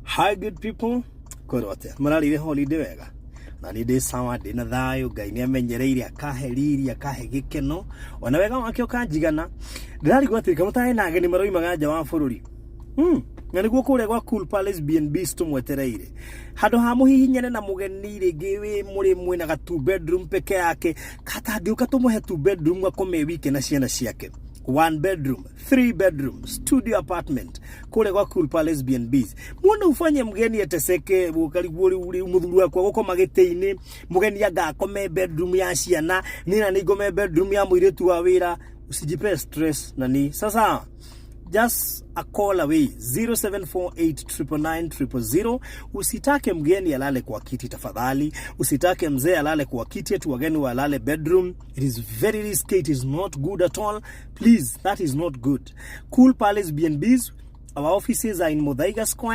Hi good people, kwĩrwo atĩa? Mũrarĩire holiday wega? Na niĩ ndĩ sawa, ndĩ na thayũ, Ngai nĩ amenyereire, akahe riri, akahe gĩkeno, ona wega wake ũkanjigana. Ndĩrarigwo atĩ kamũtarĩ na ageni maroimaga nja wa bũrũri. Na nĩguo kũrĩa gwa Cool Palace B&Bs tũmwetereire. Handũ ha mũhihinyane na mũgeni rĩngĩ wĩ mũrĩ mwĩna ga two bedroom peke yake, katangĩũka tũmũhe two bedroom akome wike na ciana ciake. One bedroom, three bedroom, studio apartment kũrĩa gwa Cool Palace B&Bs. Muone ufanye mgeni ateseke ũkarigwo rĩu rĩu mũthuri wakwa gũkoma gĩtĩ-inĩ, mũgeni anga akome bedroom ya ciana, niĩ na nĩ ngome bedroom ya mũirĩtu wa wĩra. Usijipe stress nani. Sasa just a call away, 0748999000. Usitake mgeni alale kwa kiti tafadhali, usitake mzee alale kwa kiti, ati wageni walale bedroom. It is very risky, it is not good at all. Please, that is not good. Cool Palace B&Bs, our offices are in Muthaiga Square.